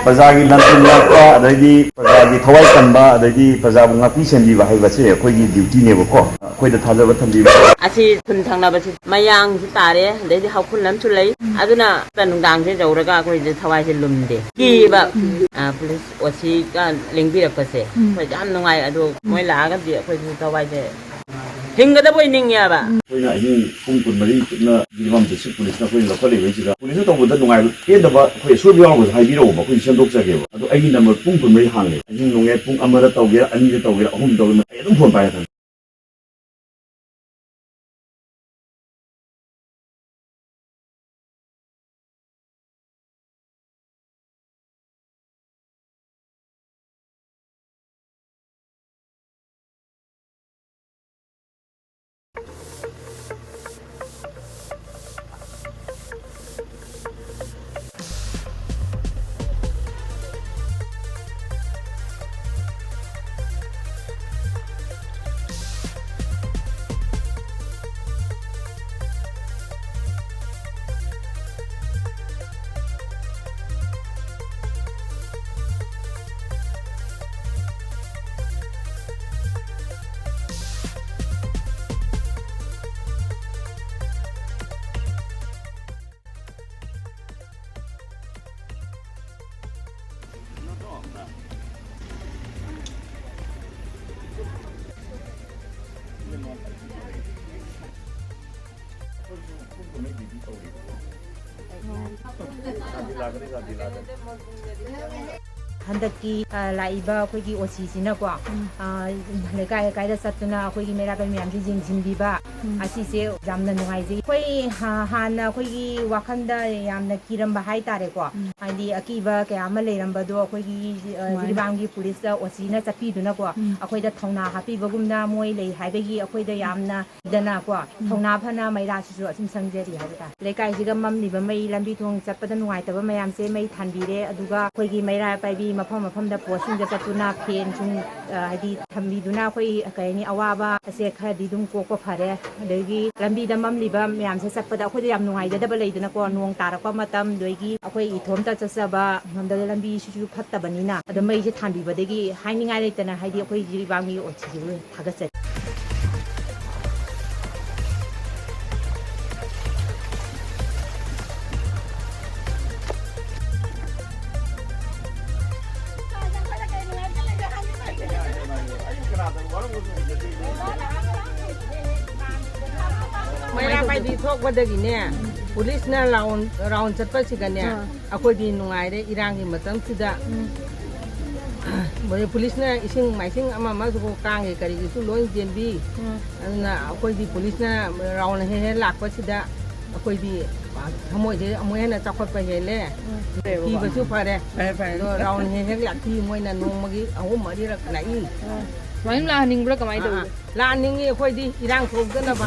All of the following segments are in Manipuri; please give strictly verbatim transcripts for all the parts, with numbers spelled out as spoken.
ꯄ꯭ꯔꯖꯥꯒꯤ ꯂꯟ ꯊꯨꯝ ꯉꯥꯛꯄ, ꯑꯗꯩꯗꯤ ꯄ꯭ꯔꯖꯥꯒꯤ ꯊꯋꯥꯏ ꯀꯟꯕ, ꯑꯗꯩꯗꯤ ꯄ꯭ꯔꯖꯥꯕꯨ ꯉꯥꯛꯄꯤ ꯁꯦꯟꯕꯤꯕ ꯍꯥꯏꯕꯁꯦ ꯑꯩꯈꯣꯏꯒꯤ duty-ꯅꯦꯕꯀꯣ꯫ ꯑꯩꯈꯣꯏꯗ ꯊꯥꯖꯕ ꯊꯝꯕꯤꯕ꯫ ꯑꯁꯤ ꯈꯨꯟ ꯊꯪꯅꯕꯁꯤ ꯃꯌꯥꯡꯁꯨ ꯇꯥꯔꯦ, ꯑꯗꯩꯗꯤ ꯍꯧꯈꯨꯜ ꯑꯃꯁꯨ ꯂꯩ꯫ ꯎꯝ꯫ ꯑꯗꯨꯅ ꯅꯨꯡꯗꯥꯡꯁꯦ ꯌꯧꯔꯒ ꯑꯩꯈꯣꯏꯁꯦ ꯊꯋꯥꯏꯁꯦ ꯂꯨꯝꯗꯦ꯫ ꯀꯤꯕ, ꯎꯝ꯫ ꯑ, police O C-ꯒ ꯂꯦꯡꯕꯤꯔꯛꯄꯁꯦ ꯎꯝ꯫ ꯑꯩꯈꯣꯏ ꯌꯥꯝ ꯅꯨꯡꯉꯥꯏ꯫ ꯑꯗꯣ ꯎꯝ꯫ ꯃꯣꯏ ꯂꯥꯛꯑꯒꯗꯤ ꯑꯩꯈꯣꯏꯁꯨ ꯊꯋꯥꯏꯁꯦ ꯍꯤꯡꯒꯗꯕ ꯑꯣꯏ ꯅꯤꯡꯉꯦꯕ꯫ ꯎꯝ꯫ ꯑꯩꯈꯣꯏꯅ ꯑꯍꯤꯡ ꯄꯨꯡ ꯀꯨꯟꯃꯔꯤ ꯆꯨꯞꯅ ꯖꯤꯔꯤꯕꯥꯝ district police-ꯅ ꯑꯩꯈꯣꯏꯅ ꯂꯧꯈꯠꯂꯤꯕꯁꯤꯗ police-ꯅ ꯇꯧꯕꯗ ꯅꯨꯡꯉꯥꯏꯕ ꯄꯦꯟꯗꯕ ꯑꯩꯈꯣꯏ ꯑꯁꯣꯏꯕ ꯌꯥꯎꯔꯒꯁꯨ ꯍꯥꯏꯕꯤꯔꯛꯑꯣꯕ, ꯑꯩꯈꯣꯏ ꯁꯦꯝꯗꯣꯛꯆꯒꯦꯕ꯫ ꯑꯗꯣ ꯑꯩꯒꯤ number ꯄꯨꯡ ꯀꯨꯟꯃꯔꯤ ꯍꯥꯡꯉꯦ꯫ ꯑꯍꯤꯡ ꯅꯣꯡꯌꯥꯏ ꯄꯨꯡ ꯑꯃꯗ ꯇꯧꯒꯦꯔꯥ, ꯑꯅꯤꯗ ꯇꯧꯒꯦꯔꯥ, ꯑꯍꯨꯝꯗ ꯇꯧꯒꯦꯔꯥ, ꯑꯩ ꯑꯗꯨꯝ phone ꯄꯥꯏꯔꯛꯀꯅꯤ꯫ ꯍꯟꯗꯛꯀꯤ, ꯑ, ꯂꯥꯛꯏꯕ ꯑꯩꯈꯣꯏꯒꯤ O C-ꯁꯤꯅꯀꯣ, ꯎꯝ꯫ ꯑ, ꯂꯩꯀꯥꯏ ꯂꯩꯀꯥꯏꯗ ꯆꯠꯇꯨꯅ ꯑꯩꯈꯣꯏꯒꯤ ꯃꯩꯔꯥ ꯄꯥꯏꯕꯤ ꯃꯌꯥꯝꯁꯦ ꯌꯦꯡꯁꯤꯟꯕꯤꯕ, ꯎꯝ꯫ ꯑꯁꯤꯁꯦ ꯌꯥꯝꯅ ꯅꯨꯡꯉꯥꯏꯖꯩ꯫ ꯑꯩꯈꯣꯏ ꯍꯥ-, ꯍꯥꯟꯅ ꯑꯩꯈꯣꯏꯒꯤ ꯋꯥꯈꯜꯗ ꯌꯥꯝꯅ ꯀꯤꯔꯝꯕ ꯍꯥꯏꯇꯥꯔꯦꯀꯣ, ꯎꯝ꯫ ꯍꯥꯏꯗꯤ ꯑꯀꯤꯕ ꯀꯌꯥ ꯑꯃ ꯂꯩꯔꯝꯕꯗꯣ ꯑꯩꯈꯣꯏꯒꯤ, ꯑ, ꯁꯨꯃꯥꯏꯅ꯫ ꯖꯤꯔꯤꯕꯥꯝꯒꯤ police-ꯇ O C-ꯅ ꯆꯠꯄꯤꯗꯨꯅꯀꯣ, ꯎꯝ꯫ ꯑꯩꯈꯣꯏꯗ ꯊꯧꯅꯥ ꯍꯥꯞꯄꯤꯕꯒꯨꯝꯅ ꯃꯣꯏ ꯂꯩ ꯍꯥꯏꯕꯒꯤ ꯑꯩꯈꯣꯏꯗ ꯌꯥꯝꯅ ꯗꯅꯀꯣ, ꯎꯝ꯫ ꯊꯧꯅꯥ ꯐꯅ ꯃꯩꯔꯥꯁꯤꯁꯨ ꯑꯁꯨꯝ ꯁꯪꯖꯔꯤ ꯍꯥꯏꯕ ꯇꯥꯔꯦ꯫ ꯂꯩꯀꯥꯏꯁꯤꯒ ꯃꯝꯂꯤꯕ ꯃꯩ, ꯂꯝꯕꯤ ꯊꯣꯡ ꯆꯠꯄꯗ ꯅꯨꯡꯉꯥꯏꯇꯕ ꯃꯌꯥꯝꯁꯦ ꯃꯩ ꯊꯥꯟꯕꯤꯔꯦ꯫ ꯑꯗꯨꯒ ꯑꯩꯈꯣꯏꯒꯤ ꯃꯩꯔꯥ ꯄꯥꯏꯕꯤ ꯃꯐꯝ ꯃꯐꯝꯗ ꯄꯣꯁꯁꯤꯡꯗ ꯆꯠꯇꯨꯅ ꯐꯦꯟꯁꯤꯡ, ꯑ, ꯍꯥꯏꯗꯤ ꯊꯝꯕꯤꯗꯨꯅ ꯑꯩꯈꯣꯏ, ꯀꯩ ꯍꯥꯏꯅꯤ, ꯑꯋꯥꯕ ꯑꯁꯦ ꯈꯔꯗꯤ ꯑꯗꯨꯝ ꯀꯣꯛꯄ ꯐꯔꯦ꯫ ꯑꯗꯒꯤ ꯂꯝꯕꯤꯗ ꯃꯝꯂꯤꯕ ꯃꯌꯥꯝꯁꯦ ꯆꯠꯄꯗ ꯑꯩꯈꯣꯏꯗ ꯌꯥꯝ ꯅꯨꯡꯉꯥꯏꯖꯗꯕ ꯂꯩꯗꯅꯀꯣ, ꯅꯣꯡ ꯇꯥꯔꯛꯄ ꯃꯇꯝ, ꯑꯗꯒꯤ ꯑꯩꯈꯣꯏ ꯏꯊꯣꯝꯇ ꯆꯠꯆꯕ ꯉꯝꯗꯕ ꯂꯝꯕꯤꯁꯤꯁꯨ ꯐꯠꯇꯕꯅꯤꯅ꯫ ꯑꯗꯣ ꯃꯩꯁꯦ ꯊꯥꯟꯕꯤꯕꯗꯒꯤ ꯍꯥꯏꯅꯤꯡꯉꯥꯏ ꯂꯩꯇꯅ, ꯍꯥꯏꯗꯤ ꯑꯩꯈꯣꯏ ꯖꯤꯔꯤꯕꯥꯝꯒꯤ ꯑꯣ ꯁꯤꯁꯤꯕꯨ ꯊꯥꯒꯠꯆꯔꯤ꯫ ꯃꯩꯔꯥ ꯄꯥꯏꯕꯤ ꯊꯣꯛꯄꯗꯒꯤꯅꯦ, ꯄꯨꯂꯤꯁꯅ ꯔꯥꯎꯟ, ꯔꯥꯎꯟ ꯆꯠꯄꯁꯤꯗꯅꯦ, ꯑꯥ꯫ ꯑꯩꯈꯣꯏꯗꯤ ꯅꯨꯡꯉꯥꯏꯔꯦ ꯏꯔꯥꯡꯒꯤ ꯃꯇꯝꯁꯤꯗ꯫ ꯎꯝ꯫ ꯃꯣꯏ ꯄꯨꯂꯤꯁꯅ ꯏꯁꯤꯡ ꯃꯥꯏꯁꯤꯡ ꯑꯃ ꯑꯃꯁꯨ ꯀꯥꯡꯒꯤ ꯀꯔꯤꯒꯤꯁꯨ ꯂꯣꯏ ꯆꯦꯟꯕꯤ꯫ ꯎꯝ꯫ ꯑꯗꯨꯅ ꯑꯩꯈꯣꯏꯗꯤ ꯄꯨꯂꯤꯁꯅ ꯔꯥꯎꯟ ꯍꯦꯛ ꯍꯦꯛ ꯂꯥꯛꯄꯁꯤꯗ ꯑꯩꯈꯣꯏꯗꯤ ꯊꯃꯣꯏꯁꯦ ꯑꯃꯨꯛ ꯍꯦꯟꯅ ꯆꯥꯎꯈꯠꯄ ꯍꯦꯜꯂꯦ꯫ ꯎꯝ꯫ ꯀꯤꯕꯁꯨ ꯐꯔꯦ꯫ ꯐꯔꯦ, ꯐꯔꯦ꯫ ꯑꯗꯣ ꯔꯥꯎꯟ ꯍꯦꯛ ꯍꯦꯛ ꯂꯥꯛꯄꯤ, ꯃꯣꯏꯅ ꯅꯣꯡꯃꯒꯤ ꯑꯍꯨꯝ ꯃꯔꯤꯔꯛ ꯂꯥꯛꯏ꯫ ꯎꯝ꯫ ꯁꯨꯃꯥꯏꯅ ꯂꯥꯛꯍꯟꯅꯤꯡꯕ꯭ꯔꯥ ꯀꯃꯥꯏꯅ ꯑꯥ, ꯇꯧꯒꯦ? ꯑꯥ꯫ ꯂꯥꯛꯍꯟꯅꯤꯡꯉꯤ ꯑꯩꯈꯣꯏꯗꯤ ꯏꯔꯥꯡ ꯊꯣꯛꯇꯅꯕ꯫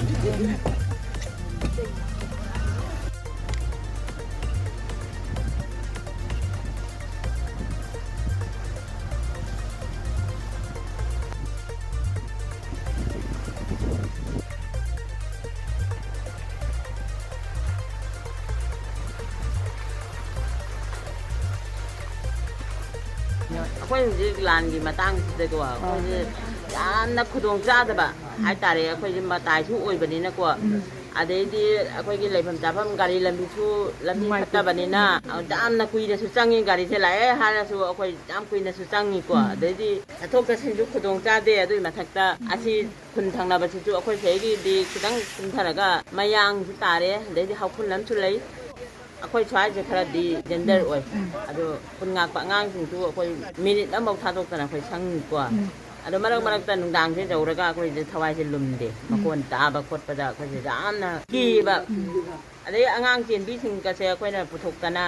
ꯑꯩꯈꯣꯏ ꯍꯧꯖꯤꯛ ꯂꯥꯟꯒꯤ ꯃꯇꯥꯡꯁꯤꯗꯀꯣ, ꯑꯩꯈꯣꯏꯁꯦ ꯌꯥꯝꯅ ꯈꯨꯗꯣꯡ ꯆꯥꯗꯕ ꯍꯥꯏꯇꯥꯔꯦ꯫ ꯑꯩꯈꯣꯏꯁꯦ ꯃꯇꯥꯏꯁꯨ ꯑꯣꯏꯕꯅꯤꯅꯀꯣ, ꯎꯝ꯫ ꯑꯗꯩꯗꯤ ꯑꯩꯈꯣꯏꯒꯤ ꯂꯩꯐꯝ ꯆꯥꯐꯝ ꯒꯥꯔꯤ ꯂꯝꯕꯤꯁꯨ ꯂꯝꯕꯤ ꯅꯨꯡꯉꯥꯏꯇꯦ꯫ ꯐꯠꯇꯕꯅꯤꯅ ꯌꯥꯝꯅ ꯀꯨꯏꯅꯁꯨ ꯆꯪꯉꯤ, ꯒꯥꯔꯤꯁꯦ ꯂꯥꯛꯑꯦ ꯍꯥꯏꯔꯁꯨ ꯑꯩꯈꯣꯏ ꯌꯥꯝ ꯀꯨꯏꯅꯁꯨ ꯆꯪꯉꯤꯀꯣ꯫ ꯎꯝ꯫ ꯑꯗꯩꯗꯤ ꯆꯠꯊꯣꯛ ꯆꯠꯁꯤꯟꯁꯨ ꯈꯨꯗꯣꯡ ꯆꯥꯗꯦ꯫ ꯑꯗꯨꯒꯤ ꯃꯊꯛꯇ ꯑꯁꯤ ꯈꯨꯟ ꯊꯪꯅꯕꯁꯤꯁꯨ ꯑꯩꯈꯣꯏ ꯁꯤꯗꯒꯤꯗꯤ ꯈꯤꯇꯪ ꯀꯨꯝꯊꯔꯒ ꯃꯌꯥꯡꯁꯨ ꯇꯥꯔꯦ, ꯑꯗꯩꯗꯤ ꯍꯧꯈꯨꯜ ꯑꯃꯁꯨ ꯂꯩ꯫ ꯑꯩꯈꯣꯏ ꯁ꯭ꯋꯥꯏꯁꯦ ꯈꯔꯗꯤ ꯗꯦꯟꯖꯔ ꯎꯝ, ꯑꯣꯏ꯫ ꯎꯝ꯫ ꯑꯗꯣ ꯈꯨꯟ ꯉꯥꯛꯄ ꯑꯉꯥꯡꯁꯤꯡꯁꯨ ꯑꯩꯈꯣꯏ ꯃꯤꯅꯤꯠ ꯑꯃꯐꯥꯎ ꯊꯥꯗꯣꯛꯇꯅ ꯑꯩꯈꯣꯏ ꯁꯪꯉꯤꯀꯣ꯫ ꯎꯝ꯫ ꯑꯗꯣ ꯃꯔꯛ ꯃꯔꯛꯇ ꯅꯨꯡꯗꯥꯡꯁꯦ ꯌꯧꯔꯒ ꯑꯩꯈꯣꯏꯁꯦ ꯊꯋꯥꯏꯁꯦ ꯂꯨꯝꯗꯦ꯫ ꯎꯝ꯫ ꯃꯈꯣꯟ ꯇꯥꯕ ꯈꯣꯠꯄꯗ ꯑꯩꯈꯣꯏꯁꯦ ꯌꯥꯝꯅ ꯀꯤꯕ꯫ ꯎꯝ꯫ ꯑꯗꯩ ꯑꯉꯥꯡ ꯆꯦꯟꯕꯤꯁꯤꯡꯒꯁꯦ ꯑꯩꯈꯣꯏꯅ ꯄꯨꯊꯣꯛꯇꯅ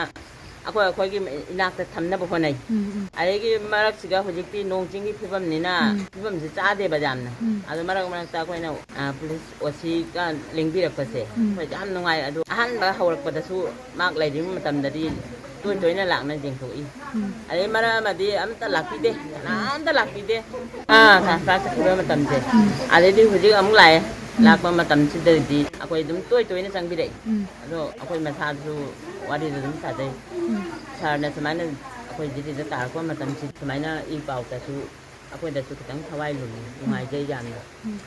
ꯑꯩꯈꯣꯏ ꯑꯩꯈꯣꯏꯒꯤ ꯏꯅꯥꯛꯇ ꯊꯝꯅꯕ ꯍꯣꯠꯅꯩ꯫ ꯎꯝ, ꯎꯝ꯫ ꯑꯗꯒꯤ ꯃꯔꯛꯁꯤꯗ ꯍꯧꯖꯤꯛꯇꯤ ꯅꯣꯡ ꯆꯤꯡꯒꯤ ꯐꯤꯕꯝꯅꯤꯅ ꯎꯝ꯫ ꯐꯤꯕꯝꯁꯤ ꯆꯥꯗꯦꯕ ꯌꯥꯝꯅ꯫ ꯎꯝ꯫ ꯑꯗꯣ ꯃꯔꯛ ꯃꯔꯛꯇ ꯑꯩꯈꯣꯏꯅ, ꯑ, ꯄꯨꯂꯤꯁ ꯑꯣ ꯁꯤꯒ ꯂꯦꯡꯕꯤꯔꯛꯄꯁꯦ ꯎꯝ꯫ ꯑꯩꯈꯣꯏ ꯌꯥꯝ ꯅꯨꯡꯉꯥꯏ꯫ ꯑꯗꯣ ꯑꯍꯥꯟꯕ ꯍꯧꯔꯛꯄꯗꯁꯨ ꯃꯍꯥꯛ ꯂꯩꯔꯤꯕ ꯃꯇꯝꯗꯗꯤ ꯇꯣꯏ ꯇꯣꯏꯅ ꯂꯥꯛꯅ ꯌꯦꯡꯊꯣꯛꯏ꯫ ꯎꯝ꯫ ꯑꯗꯩ ꯃꯔꯛ ꯑꯃꯗꯤ ꯑꯝꯇ ꯂꯥꯛꯄꯤꯗꯦ, ꯀꯅꯥꯝꯇ ꯂꯥꯛꯄꯤꯗꯦ꯫ ꯑꯥ, ꯀ꯭ꯂꯥꯁ ꯆꯠꯈꯤꯕ ꯃꯇꯝꯁꯦ꯫ ꯎꯝ꯫ ꯑꯗꯩꯗꯤ ꯍꯧꯖꯤꯛ ꯑꯃꯨꯛ ꯂꯥꯛꯑꯦ꯫ ꯎꯝ꯫ ꯂꯥꯛꯄ ꯃꯇꯝꯁꯤꯗꯗꯤ ꯑꯩꯈꯣꯏ ꯑꯗꯨꯝ ꯇꯣꯏ ꯇꯣꯏꯅ ꯆꯪꯕꯤꯔꯛꯏ꯫ ꯎꯝ꯫ ꯑꯗꯣ ꯑꯩꯈꯣꯏ ꯃꯁꯥꯗꯁꯨ ꯋꯥꯔꯤꯗꯣ ꯑꯗꯨꯝ ꯁꯥꯖꯩ꯫ ꯎꯝ꯫ ꯁꯥꯔꯅ ꯁꯨꯃꯥꯏꯅ ꯑꯩꯈꯣꯏ ꯖꯤꯔꯤꯗ ꯇꯥꯔꯛꯄ ꯃꯇꯝꯁꯤ ꯁꯨꯃꯥꯏꯅ ꯏ ꯄꯥꯎꯗꯁꯨ ꯑꯩꯈꯣꯏꯗꯁꯨ ꯈꯤꯇꯪ ꯊꯋꯥꯏ ꯂꯨꯝꯃꯤ, ꯎꯝ꯫ ꯅꯨꯡꯉꯥꯏꯖꯩ ꯌꯥꯝꯅ꯫ ꯎꯝ꯫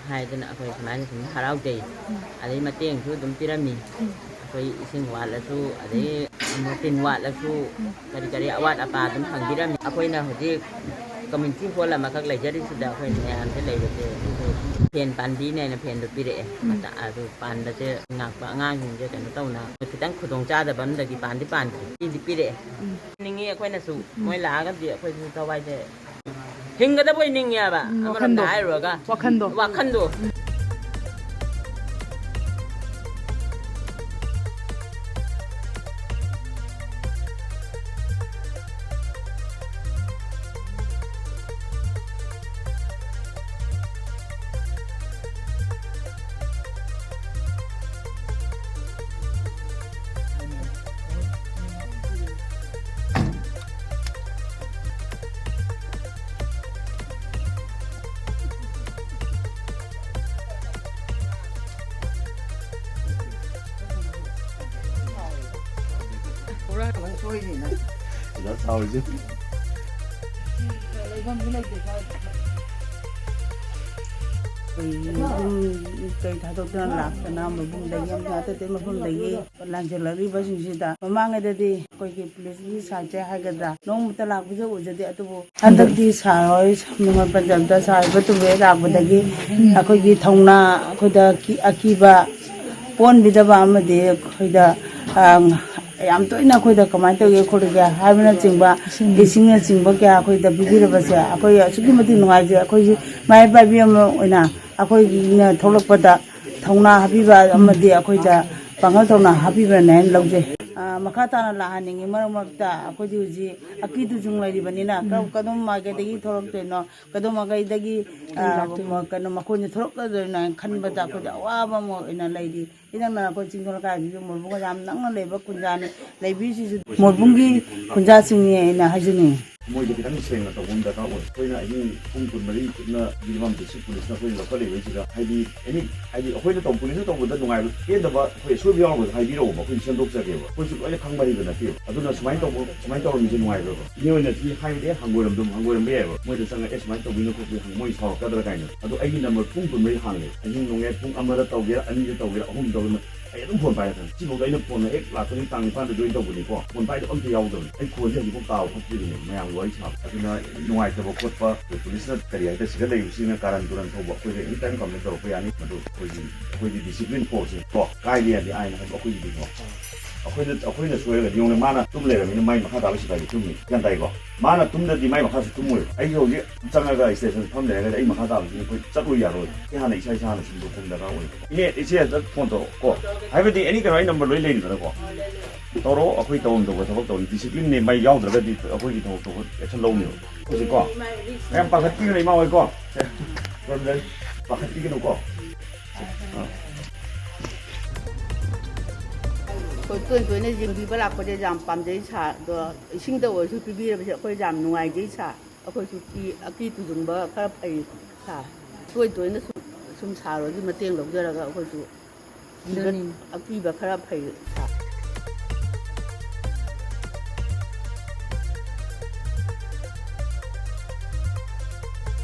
ꯍꯥꯏꯗꯅ ꯑꯩꯈꯣꯏ ꯁꯨꯃꯥꯏꯅ ꯁꯨꯝ ꯍꯔꯥꯎꯖꯩ꯫ ꯎꯝ꯫ ꯑꯗꯩ ꯃꯇꯦꯡꯁꯨ ꯑꯗꯨꯝ ꯄꯤꯔꯝꯃꯤ꯫ ꯎꯝ꯫ ꯑꯩꯈꯣꯏ ꯏꯁꯤꯡ ꯋꯥꯠꯂꯁꯨ, ꯑꯗꯩ, ꯎꯝ꯫ ꯃꯣꯇꯤꯟ ꯋꯥꯠꯂꯁꯨ, ꯎꯝ꯫ ꯀꯔꯤ ꯀꯔꯤ ꯑꯋꯥꯠ ꯑꯄꯥ ꯑꯗꯨꯝ ꯍꯪꯕꯤꯔꯝꯃꯤ꯫ ꯑꯩꯈꯣꯏꯅ ꯍꯧꯖꯤꯛ ꯀꯝꯃ꯭ꯌꯨꯅꯤꯇꯤ ꯍꯣꯜ ꯑꯃꯈꯛ ꯂꯩꯖꯔꯤꯁꯤꯗ ꯑꯩꯈꯣꯏ ꯃꯌꯥꯝꯁꯦ ꯂꯩꯕꯁꯦ, ꯑꯩꯈꯣꯏ ꯐꯦꯟ ꯄꯥꯟꯕꯤꯅꯦꯅ ꯐꯦꯟꯗꯣ ꯄꯤꯔꯛꯑꯦ꯫ ꯎꯝ꯫ ꯃꯆꯥ ꯑꯗꯨ ꯄꯥꯟꯕꯁꯦ ꯉꯥꯛꯄ ꯑꯉꯥꯡꯁꯤꯡꯁꯦ ꯀꯩꯅꯣ ꯇꯧꯅ ꯈꯤꯇꯪ ꯈꯨꯗꯣꯡ ꯆꯥꯗꯕ ꯑꯃꯗꯒꯤ ꯄꯥꯟꯗꯤ ꯄꯥꯟꯗ꯭ꯔꯤ꯫ ꯄꯤꯗꯤ ꯄꯤꯔꯛꯑꯦ꯫ ꯎꯝ꯫ ꯅꯤꯡꯉꯤ ꯑꯩꯈꯣꯏꯅꯁꯨ꯫ ꯎꯝ꯫ ꯃꯣꯏ ꯂꯥꯛꯑꯒꯗꯤ ꯑꯩꯈꯣꯏꯁꯨ ꯊꯋꯥꯏꯁꯦ ꯍꯤꯡꯒꯗꯕ ꯑꯣꯏꯅꯤꯡꯉꯦꯕ꯫ ꯎꯝ, ꯑꯃꯔꯣꯝꯗ ꯋꯥꯈꯟꯗꯣ꯫ ꯍꯥꯏꯔꯨꯔꯒ꯫ ꯋꯥꯈꯟꯗꯣ꯫ ꯋꯥꯈꯟꯗꯣ꯫ ꯎꯝ꯫ ꯑꯣꯖꯥ ꯁꯥꯎꯔꯤꯁꯦ꯫ ꯂꯩꯐꯝꯁꯨ ꯂꯩꯇꯦ ꯁ꯭ꯋꯥꯏꯗ꯫ ꯑꯩꯈꯣꯏ ꯌꯨꯝ ꯀꯩ ꯊꯥꯗꯣꯛꯇꯅ ꯂꯥꯛꯇꯅ ꯃꯐꯝꯗꯒꯤ ꯑꯃꯗꯤ ꯑꯇꯩ ꯑꯇꯩ ꯃꯐꯝꯗꯒꯤ ꯂꯥꯟꯖꯦꯜꯂꯛꯂꯤꯕꯁꯤꯡꯁꯤꯗ ꯃꯃꯥꯡꯉꯩꯗꯗꯤ ꯑꯩꯈꯣꯏꯒꯤ ꯄꯨꯂꯤꯁꯀꯤ ꯁꯥꯏꯠꯁꯦ ꯍꯥꯏꯒꯗ꯭ꯔꯥ, ꯅꯣꯡꯃꯇ ꯂꯥꯛꯄꯁꯨ ꯎꯖꯗꯦ꯫ ꯑꯗꯨꯕꯨ ꯍꯟꯗꯛꯇꯤ ꯁꯥꯔ ꯍꯣꯏ ꯅꯤꯡꯉꯣꯜ ꯄꯟꯖꯕꯗ ꯁꯥꯔ ꯏꯕꯣꯇꯣꯝꯕ ꯍꯦꯛ ꯂꯥꯛꯄꯗꯒꯤ ꯑꯩꯈꯣꯏꯒꯤ ꯊꯧꯅꯥ, ꯑꯩꯈꯣꯏꯗ ꯑꯀꯤ-, ꯑꯀꯤꯕ ꯄꯣꯛꯍꯟꯕꯤꯗꯕ ꯑꯃꯗꯤ ꯑꯩꯈꯣꯏꯗ, ꯑ, ꯌꯥꯝ ꯇꯣꯏꯅ ꯑꯩꯈꯣꯏꯗ ꯀꯃꯥꯏꯅ ꯇꯧꯒꯦ ꯈꯣꯠꯂꯤꯒꯦ ꯍꯥꯏꯕꯅꯆꯤꯡꯕ, ꯏꯁꯤꯡꯅꯆꯤꯡꯕ ꯀꯌꯥ ꯑꯩꯈꯣꯏꯗ ꯄꯤꯕꯤꯔꯕꯁꯦ ꯑꯩꯈꯣꯏ ꯑꯁꯨꯛꯀꯤ ꯃꯇꯤꯛ ꯅꯨꯡꯉꯥꯏꯖꯩ꯫ ꯑꯩꯈꯣꯏꯁꯨ ꯃꯥꯏ ꯄꯥꯏꯕꯤ ꯑꯃ ꯑꯣꯏꯅ ꯑꯩꯈꯣꯏꯅ ꯊꯣꯛꯂꯛꯄꯗ ꯊꯧꯅꯥ ꯍꯥꯞꯄꯤꯕ ꯑꯃꯗꯤ ꯑꯩꯈꯣꯏꯗ ꯄꯥꯡꯒꯜ ꯊꯧꯅꯥ ꯍꯥꯞꯄꯤꯕꯅꯦ ꯍꯥꯏꯅ ꯂꯧꯖꯩ꯫ ꯑ, ꯃꯈꯥ ꯇꯥꯅ ꯂꯥꯛꯍꯟꯅꯤꯡꯉꯤ꯫ ꯃꯔꯛ ꯃꯔꯛꯇ ꯑꯩꯈꯣꯏꯗꯤ ꯍꯧꯖꯤꯛ ꯑꯀꯤ ꯇꯨꯖꯨꯡ ꯂꯩꯔꯤꯕꯅꯤꯅ, ꯀꯔꯝ-, ꯀꯗꯣꯝ ꯃꯥꯏꯀꯩꯗꯒꯤ ꯊꯣꯛꯂꯛꯇꯣꯏꯅꯣ, ꯀꯗꯣꯝ ꯃꯥꯏꯀꯩꯗꯒꯤ, ꯑ, ꯀꯩꯅꯣ, ꯃꯈꯣꯏꯅ ꯊꯣꯛꯂꯛꯀꯗꯣꯏꯅꯣ ꯍꯥꯏꯅ ꯈꯟꯕꯗ ꯑꯩꯈꯣꯏꯗꯤ ꯑꯋꯥꯕ ꯑꯃ ꯑꯣꯏꯅ ꯂꯩꯔꯤ꯫ ꯏꯅꯛ ꯅꯛꯅ ꯑꯩꯈꯣꯏ ꯆꯤꯡꯗꯣꯜ ꯂꯩꯀꯥꯏꯁꯤꯁꯨ ꯃꯣꯏꯕꯨꯡꯒ ꯌꯥꯝ ꯅꯛꯅ ꯂꯩꯕ ꯈꯨꯟꯖꯥꯅꯤ, ꯂꯩꯕꯤꯔꯤꯁꯤꯁꯨ ꯃꯣꯏꯕꯨꯡꯒꯤ ꯈꯨꯟꯖꯥꯁꯤꯡꯅꯤ ꯑꯩꯅ ꯍꯥꯏꯖꯅꯤꯡꯉꯤ꯫ ꯃꯣꯏꯗ ꯈꯤꯇꯪ ꯁꯦꯡꯅ ꯇꯧꯕ ꯑꯃ ꯗꯔꯀꯥꯔ ꯑꯣꯏ꯫ ꯑꯩꯈꯣꯏꯅ ꯑꯍꯤꯡ ꯄꯨꯡ ꯀꯨꯟꯃꯔꯤ ꯆꯨꯞꯅ ꯖꯤꯔꯤꯕꯥꯝ ꯗꯤꯁꯇ꯭ꯔꯤꯛ ꯄꯨꯂꯤꯁꯅ ꯑꯩꯈꯣꯏ ꯂꯧꯈꯠꯂꯤꯕꯁꯤꯗ, ꯍꯥꯏꯗꯤ, ꯑꯦꯅꯤ, ꯍꯥꯏꯗꯤ, ꯑꯩꯈꯣꯏꯅ ꯇꯧ-, ꯄꯨꯂꯤꯁꯅ ꯇꯧꯕꯗ ꯅꯨꯡꯉꯥꯏꯕ, ꯄꯦꯟꯗꯕ, ꯑꯩꯈꯣꯏ ꯑꯁꯣꯏꯕ ꯌꯥꯎꯔꯒꯁꯨ ꯍꯥꯏꯕꯤꯔꯛꯑꯣꯕ, ꯑꯩꯈꯣꯏ ꯁꯦꯝꯗꯣꯛꯆꯒꯦꯕ꯫ ꯑꯩꯈꯣꯏꯁꯨ ꯂꯣꯏꯅ ꯈꯪꯕ ꯍꯩꯕ ꯅꯠꯇꯦꯕ꯫ ꯑꯗꯨꯅ ꯁꯨꯃꯥꯏꯅ ꯇꯧꯕ, ꯁꯨꯃꯥꯏꯅ ꯇꯧꯔꯝꯃꯤꯁꯦ ꯅꯨꯡꯉꯥꯏꯕ꯭ꯔꯕ? ꯏꯅꯦ ꯑꯣꯏꯅꯗꯤ ꯍꯥꯏꯕꯗꯤ ꯍꯪꯒꯣꯏꯔꯝꯗ-, ꯍꯪꯒꯣꯏꯔꯝꯕ ꯌꯥꯏꯕ꯫ ꯃꯣꯏꯗ ꯆꯪꯉꯒ, "ꯑꯦ, ꯁꯨꯃꯥꯏꯅ ꯇꯧꯕꯤꯅꯣ ꯈꯣꯠꯄꯤꯅꯣ", ꯍꯪ-, ꯃꯣꯏ ꯁꯥꯎꯔꯛꯀꯗ꯭ꯔꯥ ꯀꯥꯏꯅ꯫ ꯑꯗꯣ ꯑꯩꯒꯤ ꯅꯝꯕꯔ ꯄꯨꯡ ꯀꯨꯟꯃꯔꯤ ꯍꯥꯡꯉꯦ꯫ ꯑꯍꯤꯡ ꯅꯣꯡꯌꯥꯏ ꯄꯨꯡ ꯑꯃꯗ ꯇꯧꯒꯦꯔꯥ, ꯑꯅꯤꯗ ꯇꯧꯒꯦꯔꯥ, ꯑꯍꯨꯝ ꯇꯧꯒꯦꯔꯥ, ꯑꯩ ꯑꯗꯨꯝ ꯐꯣꯟ ꯄꯥꯏꯔꯛꯀꯅꯤ꯫ ꯁꯤꯐꯥꯎꯗ ꯑꯩꯅ ꯐꯣꯟ ꯍꯦꯛ ꯂꯥꯛꯄꯗꯒꯤ ꯇꯥꯡ ꯅꯤꯄꯥꯟꯗ ꯖꯣꯏꯟ ꯇꯧꯕꯅꯤꯀꯣ, ꯐꯣꯟ ꯄꯥꯏꯗꯕ ꯑꯝꯇ ꯌꯥꯎꯗꯕꯅꯤ꯫ ꯑꯩ ꯈꯣꯟꯁꯦ ꯍꯧꯖꯤꯛꯐꯥꯎ ꯇꯥꯕ ꯐꯠꯇ꯭ꯔꯤꯕꯅꯦ ꯃꯌꯥꯝꯒ ꯋꯥꯔꯤ ꯁꯥꯕ꯫ ꯑꯗꯨꯅ ꯅꯨꯡꯉꯥꯏꯇꯕ ꯈꯣꯠꯄ, ꯑꯗꯩ ꯄꯨꯂꯤꯁꯅ ꯀꯔꯤ ꯍꯥꯏꯇꯥꯔꯦ, ꯁꯤꯗ ꯂꯩꯕꯁꯤꯡꯅ ꯀꯥꯔꯟ ꯇꯨꯔꯟ ꯊꯧꯕ, ꯑꯩꯈꯣꯏꯗ ꯑꯦꯅꯤ ꯇꯥꯏꯝ ꯀꯝꯄ꯭ꯂꯦꯟ ꯇꯧꯔꯛꯄ ꯌꯥꯅꯤ꯫ ꯑꯗꯨ ꯑꯩꯈꯣꯏꯒꯤ, ꯑꯩꯈꯣꯏꯗꯤ ꯗꯤꯁꯤꯄ꯭ꯂꯤꯟ ꯐꯣꯔꯁꯁꯦ ꯀꯣ, ꯀꯥꯏꯕ ꯌꯥꯗꯦ ꯑꯥꯏꯟ ꯍꯥꯏꯕ ꯑꯩꯈꯣꯏꯒꯤꯗꯤꯀꯣ꯫ ꯑꯩꯈꯣꯏꯅ, ꯑꯩꯈꯣꯏꯅ ꯁꯣꯏꯔꯒꯗꯤ ꯌꯦꯡꯉꯨꯅꯦ, ꯃꯥꯅ ꯇꯨꯝ ꯂꯩꯔꯕꯅꯤꯅ ꯃꯥꯏ ꯃꯈꯥ ꯇꯥꯕ ꯁꯤꯐꯥꯏꯗꯤ ꯇꯨꯝꯃꯤ꯫ ꯒ꯭ꯌꯥꯟ ꯇꯥꯏꯀꯣ? ꯃꯥꯅ ꯇꯨꯝꯗ꯭ꯔꯗꯤ ꯃꯥꯏ ꯃꯈꯥꯁꯨ ꯇꯨꯝꯃꯣꯏꯕ꯫ ꯑꯩꯁꯨ ꯍꯧꯖꯤꯛ ꯆꯪꯉꯒ ꯁ꯭ꯇꯦꯁꯟ ꯐꯝ ꯂꯩꯔꯒꯗꯤ ꯑꯩ ꯃꯈꯥ ꯇꯥꯕꯁꯤꯗꯤ ꯑꯩꯈꯣꯏ ꯆꯠꯂꯨ ꯌꯥꯔꯣꯏ꯫ ꯑꯩ ꯍꯥꯟꯅ ꯏꯁꯥ ꯏꯁꯥ ꯍꯥꯟꯅ ꯁꯦꯝꯗꯣꯛꯄ ꯑꯃ ꯗꯔꯀꯥꯔ ꯑꯣꯏ꯫ ꯏꯅꯦ, ꯏꯆꯦ ꯑꯗ ꯐꯣꯟ ꯇꯧꯔꯛꯑꯣ ꯀꯣ꯫ ꯍꯥꯏꯕꯗꯤ ꯑꯦꯅꯤ ꯀꯩꯅꯣ ꯑꯩ ꯅꯝꯕꯔ ꯂꯣꯏ ꯂꯩꯔꯤꯗꯅꯀꯣ꯫ ꯇꯧꯔꯛꯑꯣ, ꯑꯩꯈꯣꯏ ꯇꯧꯐꯝ ꯊꯣꯛꯄ ꯊꯕꯛ ꯇꯧꯅꯤ꯫ ꯗꯤꯁꯤꯄ꯭ꯂꯤꯟꯅꯦ ꯃꯥꯏ ꯌꯥꯎꯗ꯭ꯔꯒꯗꯤ ꯑꯩꯈꯣꯏꯒꯤ ꯊꯕꯛ ꯊꯣꯛꯄ ꯑꯦꯛꯁꯟ ꯂꯧꯅꯦꯕ꯫ ꯍꯧꯖꯤꯛꯀꯣ꯫ ꯌꯥꯝ ꯄꯥꯈꯠꯄꯤꯒꯅꯨ ꯏꯃꯥ ꯍꯣꯏ ꯀꯣ꯫ ꯁꯦ, ꯄꯥꯈꯠꯄꯤꯒꯅꯨꯀꯣ꯫ ꯑꯥ꯫ ꯑꯩꯈꯣꯏ ꯇꯣꯏ ꯇꯣꯏꯅ ꯌꯦꯡꯕꯤꯕ ꯂꯥꯛꯄꯁꯦ ꯌꯥꯝ ꯄꯥꯝꯖꯩ ꯁꯥꯔ꯫ ꯑꯗꯣ ꯏꯁꯤꯡꯗ ꯑꯣꯏꯔꯁꯨ ꯄꯤꯕꯤꯔꯕꯁꯦ ꯑꯩꯈꯣꯏ ꯌꯥꯝ ꯅꯨꯡꯉꯥꯏꯖꯩ ꯁꯥꯔ꯫ ꯑꯩꯈꯣꯏꯁꯨ ꯀꯤ-, ꯑꯀꯤ ꯇꯨꯖꯨꯡꯕ ꯈꯔ ꯐꯩ ꯁꯥꯔ꯫ ꯇꯣꯏ ꯇꯣꯏꯅ ꯁꯨꯝ, ꯁꯨꯝ ꯁꯥꯔ ꯍꯣꯏꯒꯤ ꯃꯇꯦꯡ ꯂꯧꯖꯔꯒ ꯑꯩꯈꯣꯏꯁꯨ ꯀꯤꯕ, ꯑꯗꯨꯅꯤ꯫ ꯑꯀꯤꯕ ꯈꯔ ꯐꯩ ꯁꯥꯔ꯫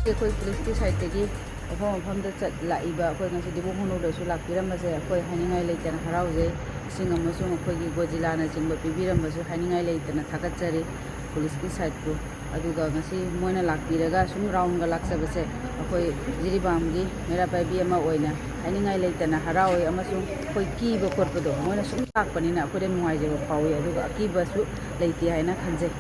ꯑꯩꯈꯣꯏ ꯄꯨꯂꯤꯁꯀꯤ ꯁꯥꯏꯠꯇꯒꯤ ꯃꯐꯝ ꯃꯐꯝꯗ ꯆꯠ-, ꯂꯥꯛꯏꯕ ꯑꯩꯈꯣꯏ ꯉꯁꯤ ꯗꯤꯕꯨꯡ ꯈꯣꯡꯅꯧꯗꯁꯨ ꯂꯥꯛꯄꯤꯔꯝꯕꯁꯦ ꯑꯩꯈꯣꯏ ꯍꯥꯏꯅꯤꯡꯉꯥꯏ ꯂꯩꯇꯅ ꯍꯔꯥꯎꯖꯩ꯫ ꯏꯁꯤꯡ ꯑꯃꯁꯨꯡ ꯑꯩꯈꯣꯏꯒꯤ ꯒꯣꯖꯤꯂꯥꯅꯆꯤꯡꯕ ꯄꯤꯕꯤꯔꯝꯕꯁꯨ ꯍꯥꯏꯅꯤꯡꯉꯥꯏ ꯂꯩꯇꯅ ꯊꯥꯒꯠꯆꯔꯤ ꯄꯨꯂꯤꯁꯀꯤ ꯁꯥꯏꯠꯄꯨ꯫ ꯑꯗꯨꯒ ꯉꯁꯤ ꯃꯣꯏꯅ ꯂꯥꯛꯄꯤꯔꯒ ꯁꯨꯝ ꯔꯥꯎꯟꯒ ꯂꯥꯛꯆꯕꯁꯦ ꯑꯩꯈꯣꯏ ꯖꯤꯔꯤꯕꯥꯝꯒꯤ ꯃꯩꯔꯥ ꯄꯥꯏꯕꯤ ꯑꯃ ꯑꯣꯏꯅ ꯍꯥꯏꯅꯤꯡꯉꯥꯏ ꯂꯩꯇꯅ ꯍꯔꯥꯎꯏ, ꯑꯃꯁꯨꯡ ꯑꯩꯈꯣꯏ ꯀꯤꯕ ꯈꯣꯠꯄꯗꯣ ꯃꯣꯏꯅ ꯁꯨꯝ ꯂꯥꯛꯄꯅꯤꯅ ꯑꯩꯈꯣꯏꯗ ꯅꯨꯡꯉꯥꯏꯖꯕ ꯐꯥꯎꯏ, ꯑꯗꯨꯒ ꯑꯀꯤꯕꯁꯨ ꯂꯩꯇꯦ ꯍꯥꯏꯅ ꯈꯟꯖꯩ꯫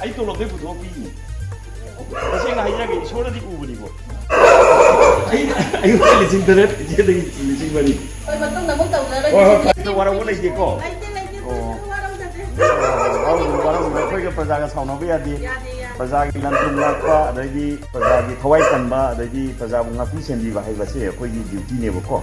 ꯑꯩ ꯇꯣꯂꯣꯞꯇꯩ ꯄꯨꯊꯣꯛꯑ ꯄꯤꯅꯤ꯫ ꯇꯁꯦꯡꯅ ꯍꯥꯏꯖꯔꯒꯦ, ꯏꯁꯣꯔꯅꯗꯤ ꯎꯕꯅꯤꯀꯣ꯫ ꯑꯩ ꯑꯌꯨꯛꯇ ꯂꯤꯁꯤꯡ ꯇꯔꯦꯠ ꯏꯆꯦꯗꯒꯤ ꯂꯤꯁꯤꯡ ꯃꯔꯤ꯫ ꯍꯣꯏ, ꯃꯇꯨꯡꯗ ꯑꯃꯨꯛ ꯇꯧꯖꯔꯒꯦ꯫ ꯍꯣꯏ, ꯍꯣꯏ, ꯐꯔꯦ꯫ ꯋꯥꯔꯧꯕ ꯂꯩꯇꯦꯀꯣ꯫ ꯂꯩꯇꯦ, ꯂꯩꯇꯦ, ꯑꯣ꯫ ꯀꯩꯁꯨ ꯋꯥꯔꯧꯖꯗꯦ꯫ ꯋꯥꯔꯧꯕ, ꯋꯥꯔꯧꯕ, ꯑꯩꯈꯣꯏꯒ ꯄ꯭ꯔꯖꯥꯒ ꯁꯥꯎꯅꯕ ꯌꯥꯗꯦ꯫ ꯌꯥꯗꯦ, ꯌꯥꯗꯦ꯫ ꯄ꯭ꯔꯖꯥꯒꯤ ꯂꯟ ꯊꯨꯝ ꯉꯥꯛꯄ, ꯑꯗꯩꯗꯤ ꯄ꯭ꯔꯖꯥꯒꯤ ꯊꯋꯥꯏ ꯀꯟꯕ, ꯑꯗꯩꯗꯤ ꯄ꯭ꯔꯖꯥꯕꯨ ꯉꯥꯛꯄꯤ ꯁꯦꯟꯕꯤꯕ ꯍꯥꯏꯕꯁꯦ ꯑꯩꯈꯣꯏꯒꯤ duty ꯅꯦꯕꯀꯣ꯫